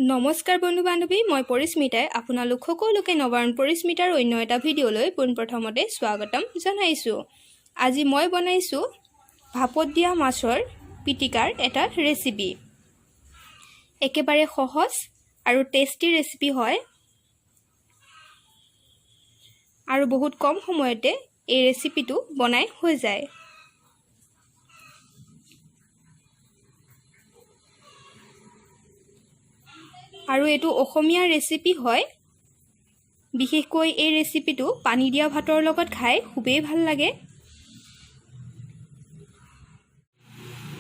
নমস্কাৰ বন্ধু বান্ধৱী, মই পৰিস্মিতাই আপোনালোক সকলোকে নৱাৰুণ পৰিস্মিতাৰ অন্য এটা ভিডিঅ'লৈ পোনপ্ৰথমতে স্বাগতম জনাইছোঁ। আজি মই বনাইছোঁ ভাপত দিয়া মাছৰ পিটিকাৰ এটা ৰেচিপি। একেবাৰে সহজ আৰু টেষ্টি ৰেচিপি হয় আৰু বহুত কম সময়তে এই ৰেচিপিটো বনাই হৈ যায়। আৰু এইটো অসমীয়া ৰেচিপি হয়। বিশেষকৈ এই ৰেচিপিটো পানী দিয়া ভাতৰ লগত খাই খুবেই ভাল লাগে।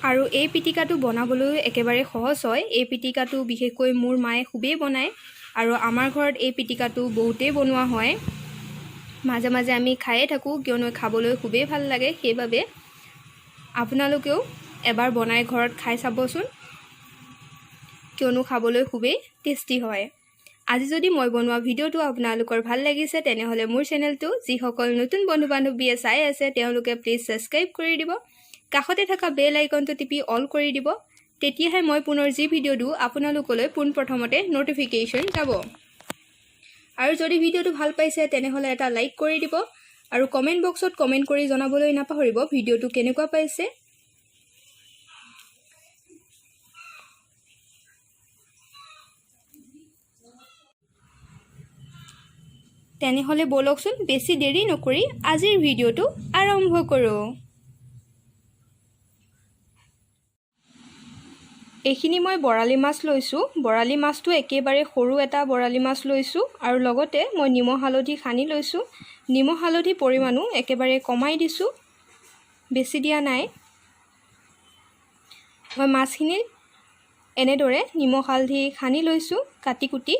আৰু এই পিটিকাটো বনাবলৈও একেবাৰে সহজ হয়। এই পিটিকাটো বিশেষকৈ মোৰ মায়ে খুবেই বনায় আৰু আমাৰ ঘৰত এই পিটিকাটো বহুতেই বনোৱা হয়। মাজে মাজে আমি খায়ে থাকোঁ, কিয়নো খাবলৈ খুবেই ভাল লাগে। সেইবাবে আপোনালোকেও এবাৰ বনাই ঘৰত খাই চাবচোন, কিয়নো খাবলৈ খুবেই টেষ্টি হয়। আজি যদি মই বনোৱা ভিডিঅ'টো আপোনালোকৰ ভাল লাগিছে, তেনেহ'লে মোৰ চেনেলটো যিসকল নতুন বন্ধু বান্ধৱীয়ে চাই আছে, তেওঁলোকে প্লিজ ছাবস্ক্ৰাইব কৰি দিব। কাষতে থকা বেল আইকনটো টিপি অল কৰি দিব। তেতিয়াহে মই পুনৰ যি ভিডিঅ' দিওঁ, আপোনালোকলৈ পোনপ্ৰথমতে ন'টিফিকেশ্যন যাব। আৰু যদি ভিডিঅ'টো ভাল পাইছে, তেনেহ'লে এটা লাইক কৰি দিব আৰু কমেণ্ট বক্সত কমেণ্ট কৰি জনাবলৈ নাপাহৰিব ভিডিঅ'টো কেনেকুৱা পাইছে। তেনেহ'লে ব'লকচোন, বেছি দেৰি নকৰি আজিৰ ভিডিঅ'টো আৰম্ভ কৰোঁ। এইখিনি মই বৰালি মাছ লৈছোঁ। বৰালি মাছটো একেবাৰে সৰু এটা বৰালি মাছ লৈছোঁ আৰু লগতে মই নিমখ হালধি সানি লৈছোঁ। নিমখ হালধি পৰিমাণো একেবাৰে কমাই দিছোঁ, বেছি দিয়া নাই। মই মাছখিনি এনেদৰে নিমখ হালধি সানি লৈছোঁ কাটি কুটি।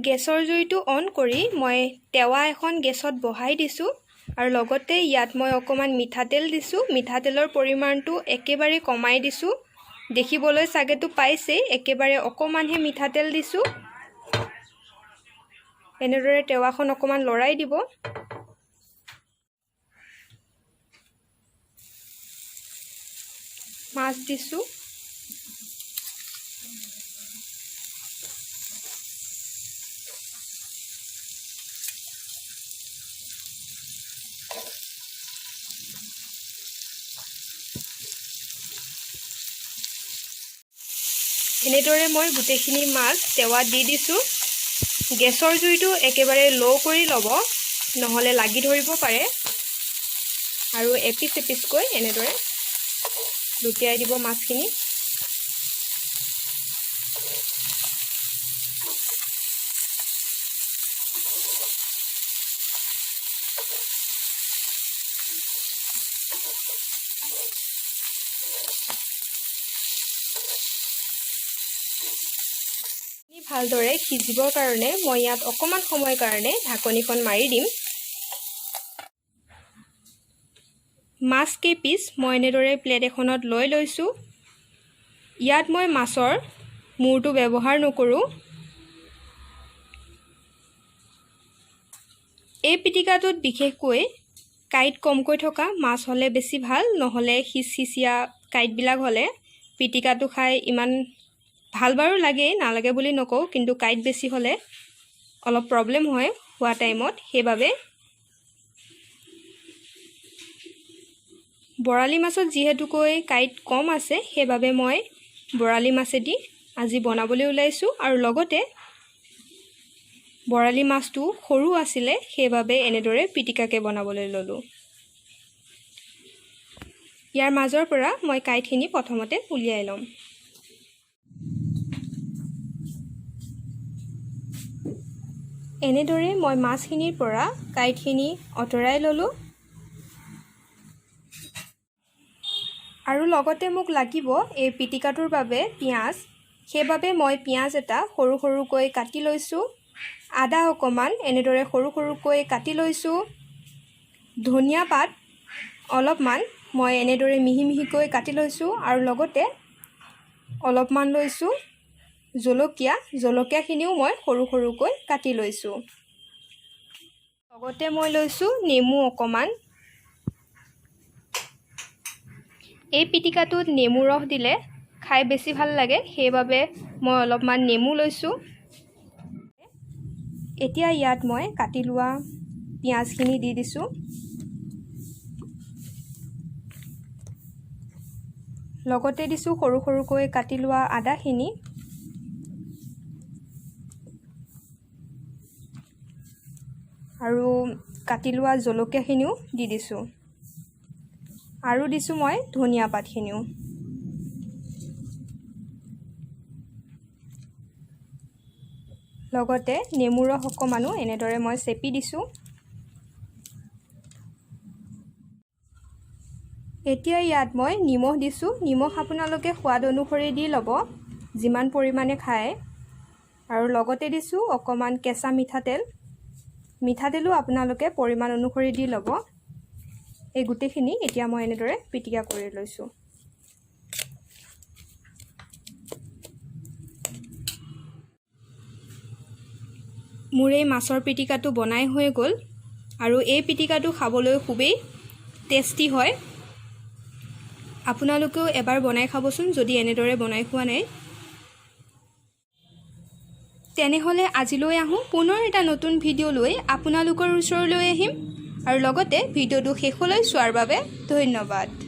গেছৰ জুইটো অন কৰি মই টেৱা এখন গেছত বহাই দিছোঁ আৰু লগতে ইয়াত মই অকণমান মিঠাতেল দিছোঁ। মিঠাতেলৰ পৰিমাণটো একেবাৰে কমাই দিছোঁ। দেখিবলৈ চাগেতো পাইছেই, একেবাৰে অকণমানহে মিঠাতেল দিছোঁ। এনেদৰে টেৱাখন অকণমান লৰাই দিব। মাছ দিছোঁ। এনেদৰে মই গোটেইখিনি মাছ টেৱাত দি দিছোঁ। গেছৰ জুইটো একেবাৰে ল' কৰি ল'ব, নহ'লে লাগি ধৰিব পাৰে। আৰু এপিচ এপিচকৈ এনেদৰে লুটিয়াই দিব মাছখিনি। ভালদৰে সিজিবৰ কাৰণে মই ইয়াত অকণমান সময়ৰ কাৰণে ঢাকনিখন মাৰি দিম। মাছ কেইপিচ মই এনেদৰে প্লেট এখনত লৈ লৈছোঁ। ইয়াত মই মাছৰ মূৰটো ব্যৱহাৰ নকৰোঁ। এই পিটিকাটোত বিশেষকৈ কাঁইট কমকৈ থকা মাছ হ'লে বেছি ভাল, নহ'লে সিচসিচীয়া কাঁইটবিলাক হ'লে পিটিকাটো খাই ইমান ভাল বাৰু লাগেই, নালাগে বুলি নকওঁ, কিন্তু কাঁইট বেছি হ'লে অলপ প্ৰব্লেম হয় খোৱা টাইমত। সেইবাবে বৰালি মাছত যিহেতুকৈ কাঁইট কম আছে, সেইবাবে মই বৰালি মাছেদি আজি বনাবলৈ ওলাইছোঁ। আৰু লগতে বৰালি মাছটো সৰু আছিলে, সেইবাবে এনেদৰে পিটিকাকৈ বনাবলৈ ল'লোঁ। ইয়াৰ মাজৰ পৰা মই কাঁইটখিনি প্ৰথমতে উলিয়াই ল'ম। এনেদৰে মই মাছখিনিৰ পৰা কাঁইটখিনি আঁতৰাই ল'লোঁ। আৰু লগতে মোক লাগিব এই পিটিকাটোৰ বাবে পিঁয়াজ। সেইবাবে মই পিঁয়াজ এটা সৰু সৰুকৈ কাটি লৈছোঁ। আদা অকণমান এনেদৰে সৰু সৰুকৈ কাটি লৈছোঁ। ধনিয়া পাত অলপমান মই এনেদৰে মিহি মিহিকৈ কাটি লৈছোঁ। আৰু লগতে অলপমান লৈছোঁ জলকীয়া। জলকীয়াখিনিও মই সৰু সৰুকৈ কাটি লৈছোঁ। লগতে মই লৈছোঁ নেমু অকণমান। এই পিটিকাটোত নেমু ৰস দিলে খাই বেছি ভাল লাগে, সেইবাবে মই অলপমান নেমু লৈছোঁ। এতিয়া ইয়াত মই কাটি লোৱা পিঁয়াজখিনি দি দিছোঁ। লগতে দিছোঁ সৰু সৰুকৈ কাটি লোৱা আদাখিনি। আৰু কাটি লোৱা জলকীয়াখিনিও দি দিছোঁ। আৰু দিছোঁ মই ধনিয়া পাতখিনিও। লগতে নেমু ৰস অকণমানো এনেদৰে মই চেপি দিছোঁ। এতিয়া ইয়াত মই নিমখ দিছোঁ। নিমখ আপোনালোকে সোৱাদ অনুসৰি দি ল'ব, যিমান পৰিমাণে খায়। আৰু লগতে দিছোঁ অকণমান কেঁচা মিঠাতেল। মিঠাতেলো আপোনালোকে পৰিমাণ অনুসৰি দি ল'ব। এই গোটেইখিনি এতিয়া মই এনেদৰে পিটিকা কৰি লৈছোঁ। মোৰ এই মাছৰ পিটিকাটো বনাই হৈ গ'ল। আৰু এই পিটিকাটো খাবলৈ খুবেই টেষ্টি হয়। আপোনালোকেও এবাৰ বনাই খাবচোন যদি এনেদৰে বনাই খোৱা নাই। তেনেহ'লে আজিলৈ আহোঁ, পুনৰ এটা নতুন ভিডিঅ' লৈ আপোনালোকৰ ওচৰলৈ আহিম। আৰু লগতে ভিডিঅ'টো শেষলৈ চোৱাৰ বাবে ধন্যবাদ।